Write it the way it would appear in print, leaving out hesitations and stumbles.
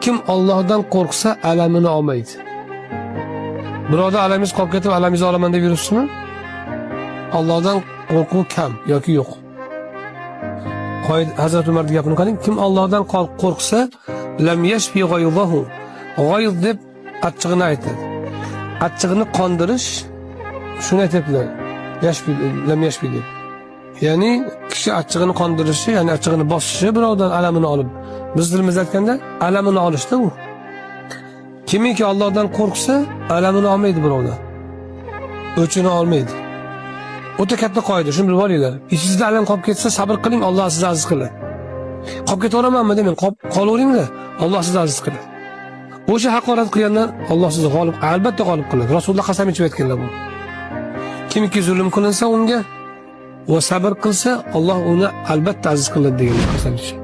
Kim Allohdan qo'rqsa, alamini olmaydi. Birovda alamingiz qolib ketib, alamingizni olaman deb yuribsizmi? Allohdan qo'rquv kam yoki yo'q. Qoida, Hazrat Umarning gapini qarang, kim Allohdan qo'rqsa, lam yashfi ghayzahu. G'ayz deb achchig'ini aytadi. Achchig'ini qondirish, shuni aytyaptilar. Yashfi, lam yashfi deb. Ya'ni kishi achchig'ini qondirishi, ya'ni achchig'ini bosishi, birovdan alamini olib. Biz tilimizda aytganda alamini olishda u. Kimiki Allohdan qo'rqsa, alamini olmaydi birovdan. O'chini olmaydi. O'ta katta qoida, shuni bilib olinglar. Ichingizda alam qolib ketsa, sabr qiling, Alloh sizni aziz qiladi. Qolib ketaveramanmi demang, qolaveringlar, Alloh sizni aziz qiladi. O'sha haqorat qilgandan Alloh sizni g'olib, albatta g'olib qiladi. Rasululloh qasam ichib aytganlar bu. Kimiki zulm qilinsa unga va sabr qilsa, Alloh uni albatta aziz qiladi degan qasam ichib.